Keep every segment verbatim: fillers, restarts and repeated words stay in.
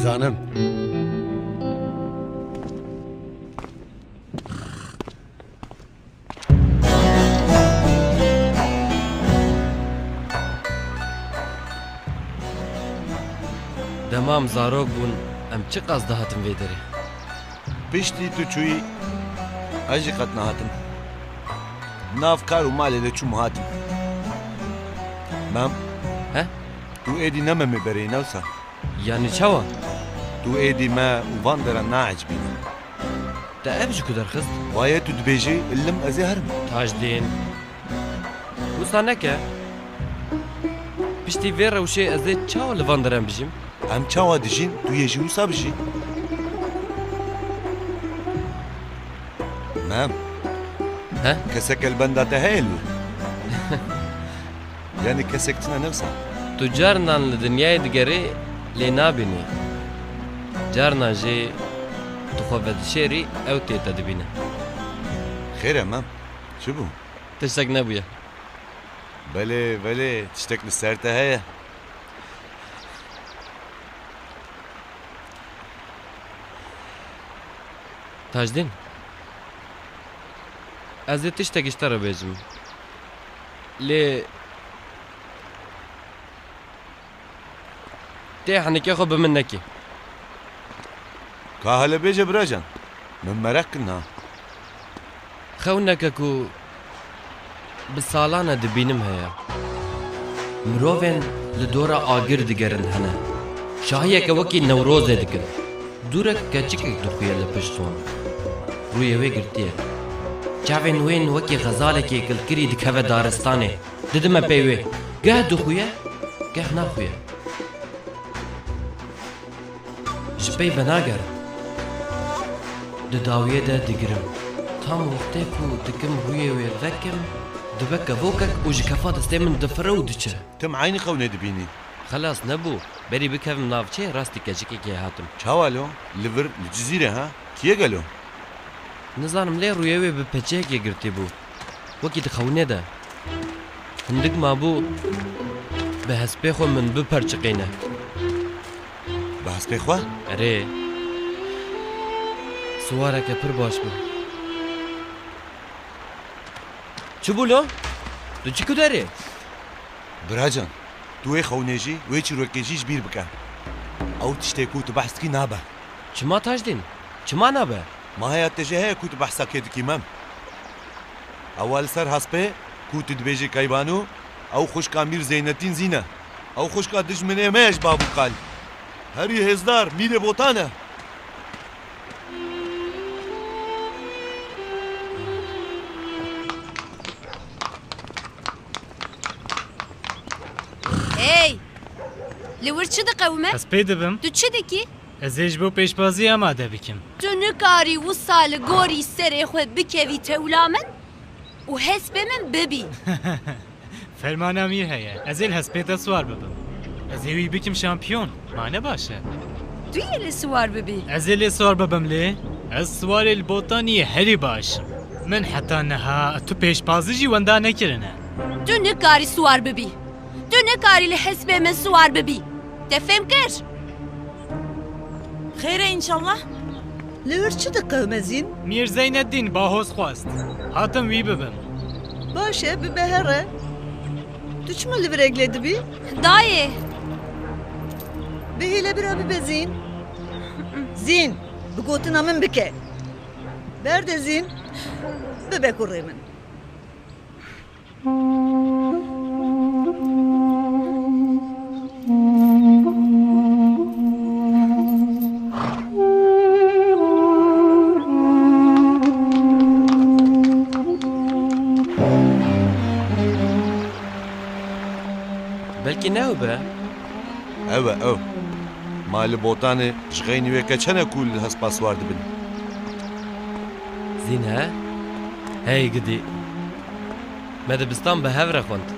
Zanim. Dema em zarok bûn, em çiqas dihatin vê derê. Piştî tu çûyî, ez jî qet nehatim. Nav kar û malê de çûm hatim. Mem. He? Tu êdî ne Memê berê yî, ne wisa? Yanî çawa? Tu êdî me û van deran naecibînî. Te ev ji ku derxist? Vaye tu dibêjî, ilim ez ê herim. Tajdîn. Wisa neke. Piştî vê rewşê ez ê çawa li van deran bijîm? Em çawa dijîn, tu yê jî wisa bijî. Mem. He? Keseke li benda te heye li wir? Yanî kesek tune ne wisa? Tu carinan li dinyayê digerî lê nabînî. Carinan jî tu xwe vedişêrî, ew tê te dibîne. Xêr e Mem. Çi bû? Tiştek nebûye. Belê, belê, tiştek li ser te heye. Tajdîn, ez ê tiştekî ji te re bêjim. Lê tê henikê xwe bi min nekî. Ka hele bêje biracan. Min meraq kir niha. Xewneke ku bi salan e dibînim heye. Mirovên li dora agir digerin hene. Şahiyeke wekî Newrozê dikin. Dûrek keçikek dixuye li pişt wan. Rûyê wê girtiye. Çavên wê wekî xezalekê kilkirî dikeve daristanê. Didime pey wê. Geh dixuye, geh naxuye. Ji pey venagerim. Di dawiyê de digirim. Tam wextê ku dikim rûyê wê vekim, dibe kevokek û ji kefa destê min difire û diçe. Tim eynî xewnê dibînî. Xelas nebû. Berî bikevim navçeyê rastî keçikekê hatim. Çawa lo? Li vir, li Cizîrê ha? Kî ye gelo? Nizanim lê rûyê wê bi peçeyekê girtî bû. Wekî di xewnê de. Hindik mabû bi hespê xwe min biperçiqîne. Bi hespê xwe? Erê. Siwareke pir baş bû. Çi bû lo? Tu çi ku derê? Biracan, tu wê xewnê jî, wê çîrokê jî ji bîr bike. Ew tiştê ku tu behs dikî nabe. Çima Tajdîn? Çima nabe? Ma heya te jî heye ku tu behsa kê dikî Mem? Ewa li ser hespê ku tu dibêjî Keybanû, ew xwişka Mîr Zeynetîn Zîn e. Ew xwişka dijminê me ye ji bav û kal. Herî hêzdar Mîrê Botan e. Hey! Li wir çi diqewime? Ez pê dibim. Tu çi dikî? Ez ê ji bo pêşbazî amade bikim. Tu nikarî wisa li gorî serê xwe bikevî tewla min û hespê min bibî. Fermana mîr heye. Ez ê li hespê te siwar bibim. Ez ê wî bikim şampiyon. Ma ne baş e? Tu yê lê siwar bibî? Ez ê lê siwar bibim lê? Ez siwarê li Botaniyê herî baş im. Min heta niha tu pêşbazî jî wenda nekirine. Tu nikarî siwar bibî. Tu nikarî li hespê min siwar bibî. Te fêm kir? Xêr e înşallah? Li wir çi diqewime Zîn? Mîr Zeyneddîn Bahoz xwest. Hatim wî bibim. Baş e, bibe here. Tu çima li vir eglê dibî? Dayê! Bihêle bira bibe Zîn. Zîn, bi gotina min bike. Berde Zîn, bibe kurê min. Belkî ne ew be? Ew e, ew. Ma li Botanê ji xeynî wê keç hene ku li hespa siwar dibin? Zîn he? Hey gidî. Me dibistan bi hev re xwend.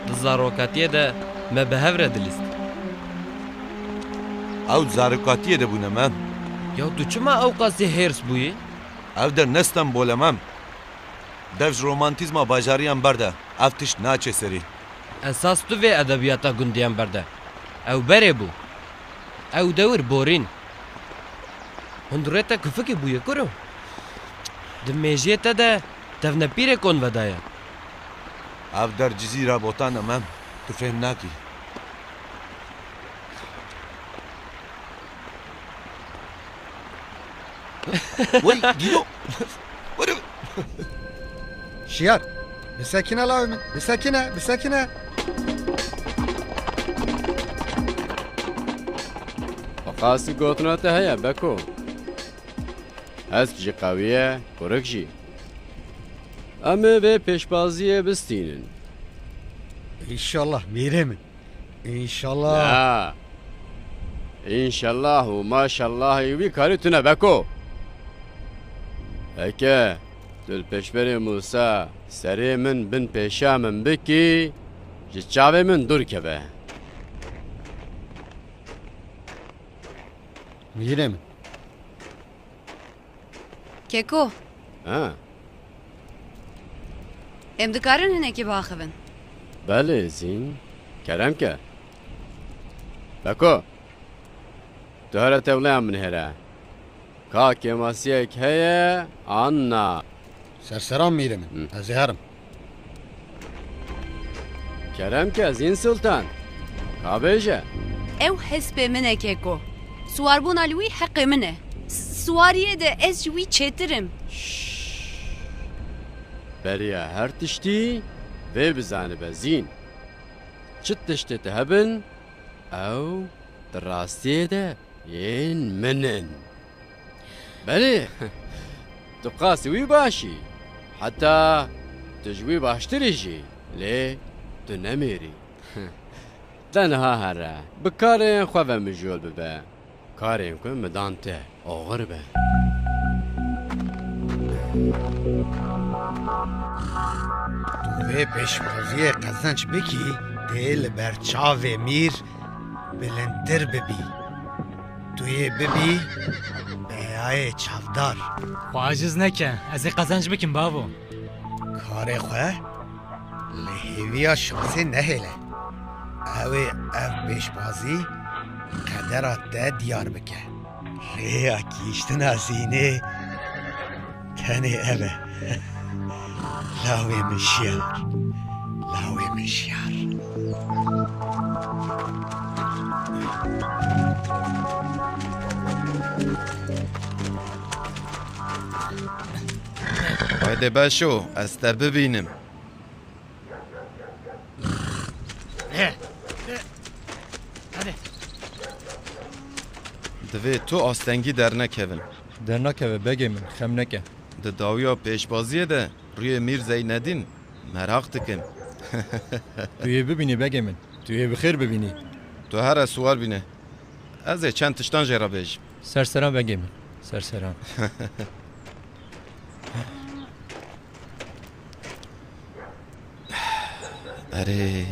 Di zarokatiyê de me bi hev re dilîst. Ew di zarokatiyê de bûne Mem. Ya tu çima ewqasî hêrs bûyî? Ev der ne Stenbol e Mem. Dev ji romantîzma bajariyan berde. Ev tişt naçe serî. Esas tu vê edebiyata gundiyan berde. Ew berê bû. Ew dewir borîn. Hundirê te kufikî bûye kuro. Di mêjiyê te de tevnepîrê kon vedaye. Ev der Cizîra Botan e, Mem. Tu fêm nakî. Wey, Dîno! Were! Şiyar! Bisekine lawê min! Bisekine! Bisekine! Qasî gotina te heye, Beko. Hesp jî qewî ye, kurik jî. Em ê vê pêşbaziyê bistînin. Înşallah, mîrê min. Înşallah. Na. Înşallah û maşallahê wî karî tune, Beko. Heke tu li pêşberê Mûsa serê min bin pêşa min bikî, ji çavê min dûr keve. Mîrê min. Keko. Ha. Em dikarin hinekî biaxivin? Belê, Zîn. Kerem ke. Beko. Tu here tevleya min here. Ka kêmasiyek heye, an na? Serseran mîrê min. Hı. Ez ê herim. Kerem ke Zîn Sultan. Ka bêje. Ew hespê min e Keko. Siwarbûna li wî heqê min e. S-, siwariyê de ez ji wî çêtir im. Şşş. Beriya her tiştî vê bizanibe Zîn. Çi tiştê te hebin, ew di rastiyê de yên min in. Belê, tu qasî wî baş î. Heta tu ji wî baştir î jî, lê tu nemêrî. De niha here, bi karên xwe ve mijûl bibe. Karên ku min dan te, oxir be. Tu vê pêşbaziyê qezenc bikî, dê li ber çavê mîr bilindtir bibî. Tu yê bibî beyayê çavdar. Xwe aciz neke, ez ê qezenc bikim, bavo. Karê xwe li hêviya şansê nehêle. Ew ê ev pêşbazî qedera te diyar bike. Rêya gihîştina Zînê tenê ev e. Lawê min şiyar. Lawê min şiyar. Haydi Beşo, ez te bibînim. Hadi. Divê tu astengî dernekevin. Dernakeve begê min, xem neke. Di dawiya pêşbaziyê de rûyê Mîr Zeynedîn meraq dikim. Tu yê bibînî begê min. Tu yê bi xêr bibînî. Tu here siwar bîne. Ez ê çend tiştan jê re bêjim. Serseran begê min. Serseran. Erê.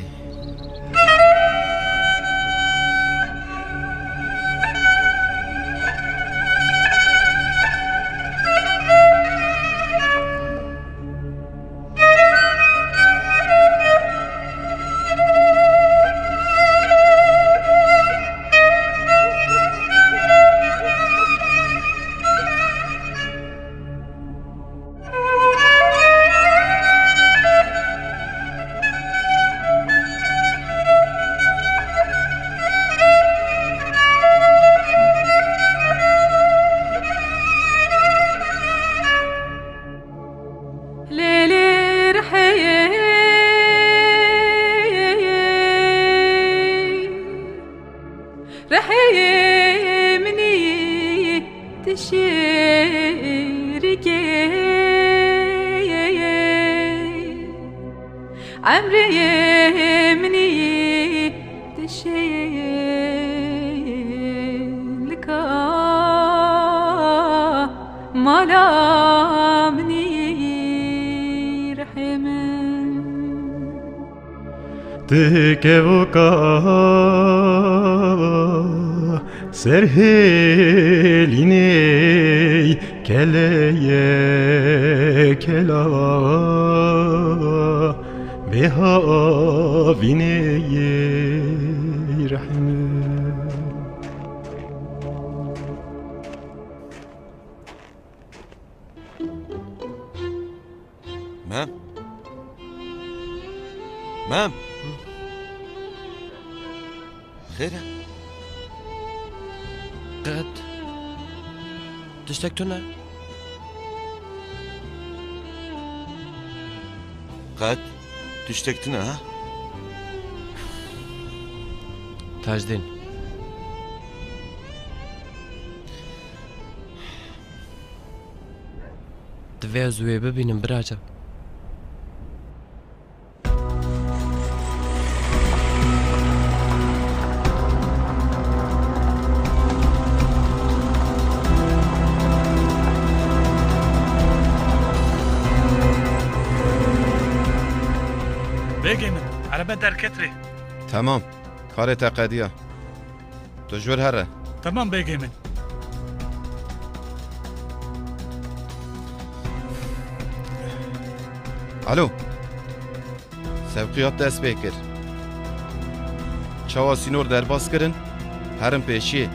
Lê lê rihê, rihê minî tu şêrikê. Emrê minî tu şêlika mala minî rihê min. Ti kevoka serhêlînê keleye kela bêhavînê rehmê. Mem. Xêr e? Qet tiştek tune. Qet tiştek tune, ha? Tajdîn. Divê ez wê bibînim, biraca. Bêgê min, erebe derket rê. Temam. Karê te qediya. Tu ji wir here. Temam bêgê min. Alo. Sevqiyat dest pê kir. Çawa sînor derbas kirin, herin pêşiyê.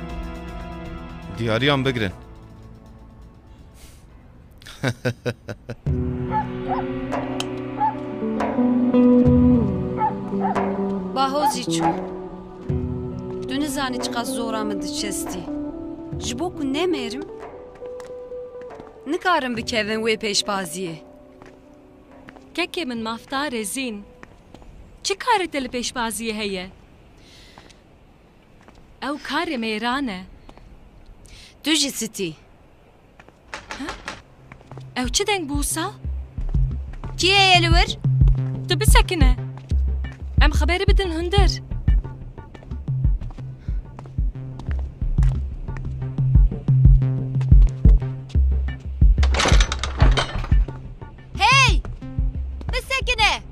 Diyariyan bigirin. Baho zî çû. Tu nizanî çiqas zora min diçestî. Ji bo ku nemêrim, nikarim bikevim wê pêşbaziyê. Kekê min mafdar e Zîn. Çi karê te li pêşbaziyê heye? Ew karê mêran e. Tu jî stî. Ha? Ew çi deng bû wisa? Kî heye li wir? Tu bisekine. Em xeberî bidin hundir. Hey! Bisekine!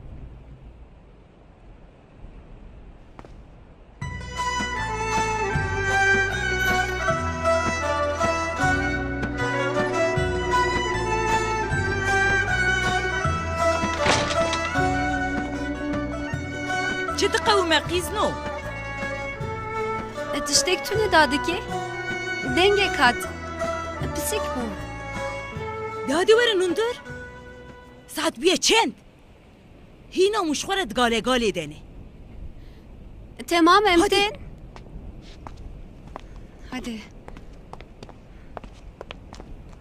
Çi diqewime qîzno? E, tiştek tune dadike. Dengek hat. E, pisîk bû. De hadi werin hundir. Saet bûye çend? Hîna min ji xwe re digale galê denê. Temam em Hadi. Tên. Hadi.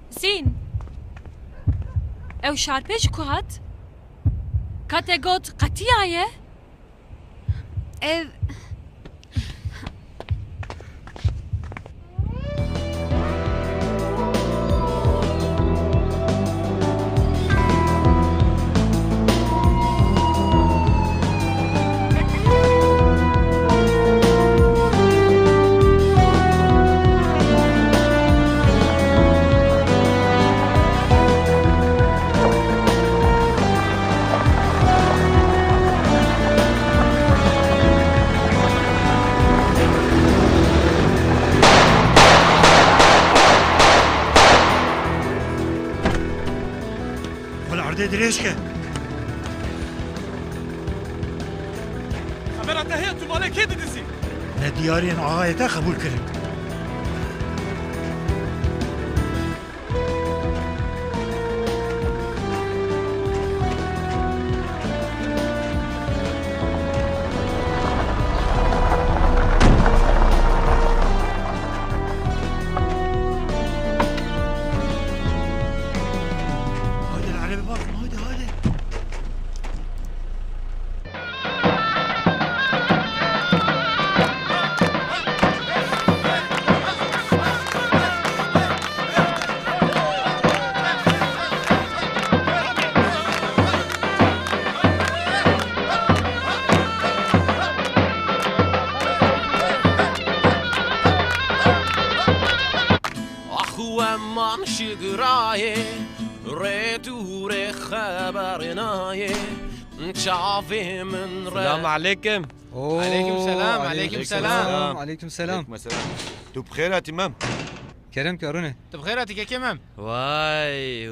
Zîn. Ew şarpêj ku hat? Ka te got qetiyaye? Ev Wele erdê dirêj ke. Xebera te heye, tu malê kê didizî? Me diyariyên axayê te qebûl kirin. Haydi, erebe bak, haydi, haydi. Ax we man şigirayê, rê dûrê xeber nayê, çavê min re. Selam aleyküm. Oo, Aleyküm selam, aleyküm aleyküm selam. Selam, aleyküm selam. Aleyküm selam. Tu bi xêr hatî Mem? Kerem ke rûne. Tu bi xêr hatî kekê Mem. Vay,